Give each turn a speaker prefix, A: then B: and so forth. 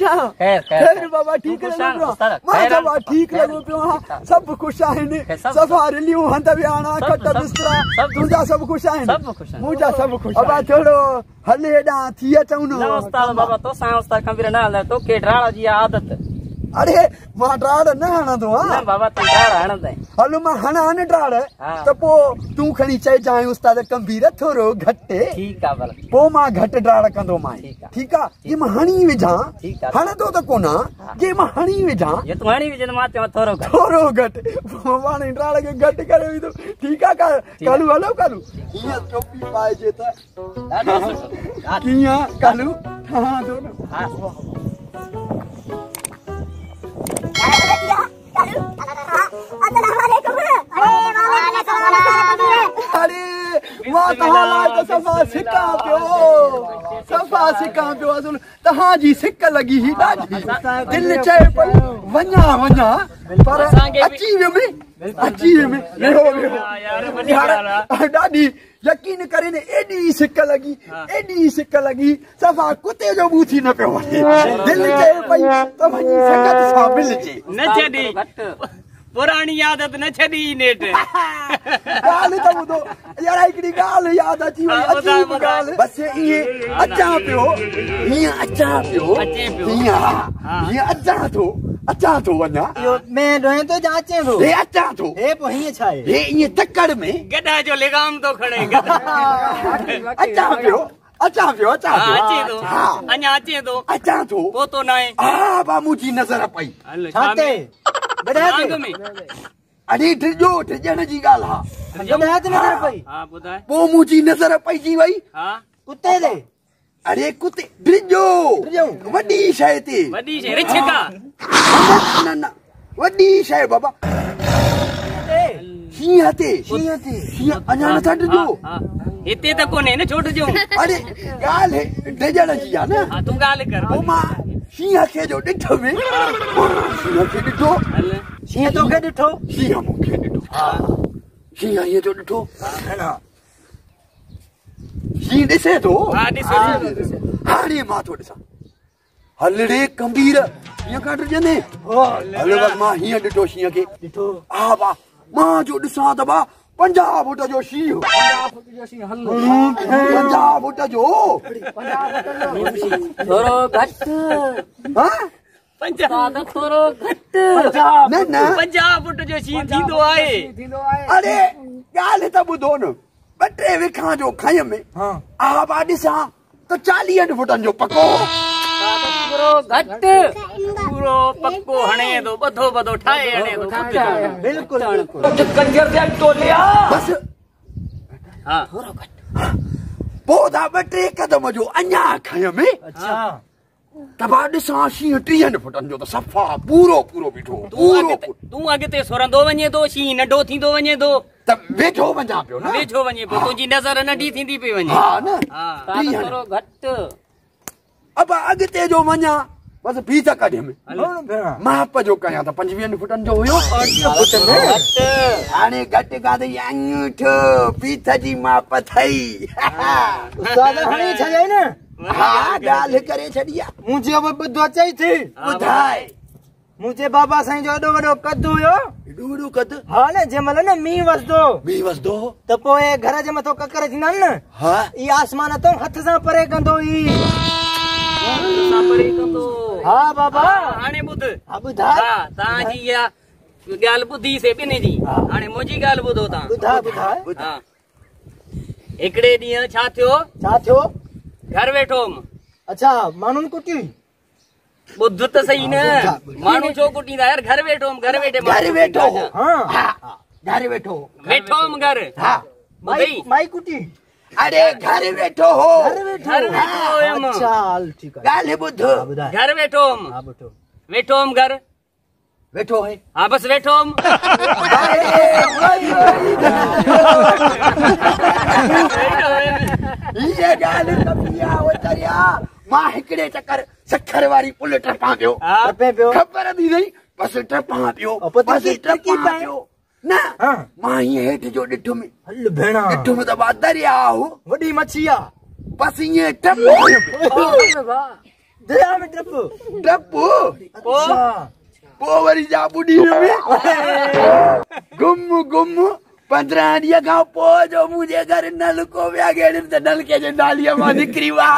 A: ख़ुशि आहियां।
B: ख़ैर ख़ैर
A: ख़ैर बाबा ठीक लॻो पियो मां सफ़ा ठीक लॻो पियो आहियां। सभु ख़ुशि आहिनि, सफ़ा रिलियूं हंध विहाणा खट बिस्तरा तुंहिंजा सभु ख़ुशि आहिनि, मुंहिंजा सभु ख़ुशि। बाबा थोरो हल हेॾां थी अचूं न।
B: न उस्ताद बाबा तोसां उस्ताद कंबीर न हलंदा, तोखे ड्राड़ जी आदत।
A: अरे मां ड्राड़ न हणंदो आहियां।
B: न बाबा तूं ड्राड़ हणंदे।
A: हल मां हणां न ड्राड़ त पोइ तूं खणी चइजांइ उस्ताद कंबीर थोरो घटि।
B: ठीकु आहे भला।
A: पोइ मां घटि ड्राड़ कंदोमांइ। ठीकु आहे, जे मां हणी विझां, हणंदो त कोन जे मां हणी विझां,
B: जे तूं हणी विझ मां चवां थोरो घटि,
A: थोरो घटि, पोइ पाण ड्राड़ खे घटि करे विधो। ठीकु आहे कालू, हलो कालू। हीअं टोपी पाइजे त कीअं कालू ठहां थो न। अरे मां तव्हां लाइ त सफ़ा सिकां पियो, सफ़ा सिकां पियो। असुल तव्हांजी सिक लॻी हुई ॾाढी, दिलि चए पई वञा वञा, पर अची वियुमि, अची वियुमि। वेहो वेहो ॾाढी यकीन करे न, एॾी सिक लॻी, एॾी सिक लॻी, सफ़ा कुते जो मुंहुं थी न पियो वञे। दिलि चए पई त वञी संगत सां मिलिजे।
C: न छॾी पुराणी आदत, न छॾी नेठ।
A: ॻाल्हि त ॿुधो यार, हिकिड़ी ॻाल्हि यादि अची वई, अजीब ॻाल्हि। बसि ईअं अचां पियो, हीअं अचां पियो, हीअं हीअं अचां थो, अचां थो वञा।
D: इहो मैं ॾोहे थो जा अचे थो,
A: हे अचां थो,
D: हे पोइ हीअं छा आहे?
A: हे ईअं तकड़ में
C: गॾा जो लिगाम थो खणे।
A: अचां पियो, अचां पियो, अचां पियो,
C: अचे थो, अञा अचे थो,
A: अचां थो,
C: पोतो न आहे।
A: हा बा मुंहिंजी नज़र पई
D: छा ते?
C: गॾा में।
A: अरे ड्रिजो, ड्रिजण जी ॻाल्हि आहे।
D: गॾा ते नज़र पई?
C: हा ॿुधाए।
A: पोइ मुंहिंजी नज़र पइजी वई।
C: हा
D: कुते ते?
A: अरे कुते ड्रिजो, वॾी शइ ते,
C: वॾी शइ रिछ का?
A: न न वॾी शइ बाबा, शींहं ते,
D: शींहं ते।
A: शींहं अञा नथा ड्रिजो।
C: हिते त कोन्हे न, छो ड्रिजो?
A: अरे ॻाल्हि ड्रिजण जी आहे न।
C: हा तूं ॻाल्हि कर।
A: पोइ मां शींहं खे जो ॾिठो में, शींहं खे ॾिठो,
D: शींहं तोखे ॾिठो,
A: शींहं मूंखे ॾिठो, शींहं हीअं जो ॾिठो, शींहं ॾिसे थो। हाणे मां थो ॾिसां, हल रे कंबीर, हीअं खां ड्रिजंदे? हल बसि मां हीअं ॾिठो शींहं खे,
D: ॾिठो।
A: हा बा मां जो ॾिसां त बा 50 फुट जो शींहं, 50 फुट जो,
B: थोरो घटि।
A: हा
B: थोरो घटि।
A: न न
C: 50 फुट जो शींहं थींदो आहे।
A: अरे ॻाल्हि त ॿुधो न, ॿ टे विखां जो खयमि, आ बा ॾिसां त 40 फुटनि जो पको,
B: पूरो घटि,
C: पूरो पको हणे थो, ॿधो ॿधो ठाहे हणे थो।
D: बिल्कुल बिल्कुल।
C: कंजर जा टोलिया
A: बसि।
C: हा
B: थोरो घटि।
A: पोइ त ॿ टे कदम जो अञा खयमि।
D: अच्छा
A: त बा ॾिसां शींहं 30 फुटनि जो त सफ़ा पूरो पूरो बीठो। पूरो
C: तूं अॻिते सुरंदो वञे थो, शींहं नंढो थींदो वञे थो,
A: त वेझो वञा पियो न,
C: वेझो वञे पियो, तुंहिंजी नज़र नंढी थींदी पई वञे।
A: हा न,
C: हा
B: थोरो घटि।
A: अब अॻिते जो वञा बसि बीत कढियमि, माप जो कयां त 25 फुटनि जो हुयो। हाणे घटि खां त अङूठो पीथ जी माप अथई।
D: उस्ताद हणी छॾियई न।
A: हा ॻाल्हि करे छॾी आहे।
D: मुंहिंजी ॿुधो अचई थी।
A: ॿुधाए।
D: मुंहिंजे बाबा साईं जो एॾो वॾो कद हुयो,
A: एॾो वॾो कद?
D: हा न, जंहिं महिल न मींहुं वसंदो,
A: मींहुं वसंदो
D: त पोइ घर जे मथां ककर थींदा आहिनि न,
A: हा
D: ई आसमान तो हथ सां परे कंदो ई,
C: सां परे कंदो।
D: हा बाबा
C: हाणे ॿुध।
D: हा ॿुधाए।
C: हा तव्हांजी इहा ॻाल्हि ॿुधी से ॿिन्ही जी, हाणे मुंहिंजी ॻाल्हि ॿुधो तव्हां।
D: ॿुधाए ॿुधाए।
C: हा हिकिड़े ॾींहुं छा थियो?
D: छा थियो?
C: घर वेठो हुअमि।
D: अच्छा माण्हुनि कुटी?
C: ॿुध त सही न, माण्हू छो कुटींदा यार। घर वेठो हुअमि, घर वेठे
A: घर वेठो।
D: हा
A: घर वेठो,
C: वेठो हुअमि घर।
A: हा
C: ॿुधई
D: माई कुटी?
A: अरे घर वेठो हो,
D: घर वेठो,
C: घर वेठो हुयमि।
D: अच्छा हल ठीक आहे,
A: ॻाल्हि ॿुध।
C: घर वेठो हुअमि।
D: हा ॿुधो।
C: वेठो हुअमि घर
A: वेठो है।
C: हा बसि वेठो हुअमि।
A: हीअ ॻाल्हि कबी आहे ओचरिया। मां हिकिड़े चकर सखर वारी पुल टपां पियो,
D: टपे पियो,
A: ख़बर थी वई, बसि टपां पियो, बसि टपां पियो न। मां हीअं हेठि जो ॾिठुमि,
D: हल भेणा,
A: ॾिठुमि त बा दरिया हो,
D: वॾी मच्छी आहे,
A: बसि ईअं टपो।
D: दरिया में ड्रप
A: ड्रप
D: अच्छा
A: पोइ वरी जा ॿुॾी में गुम गुम 15 ॾींहं खां पोइ जो मुंहिंजे घर नलको विया गेड़ियुनि त नलके जे नालीअ मां निकिरी विया।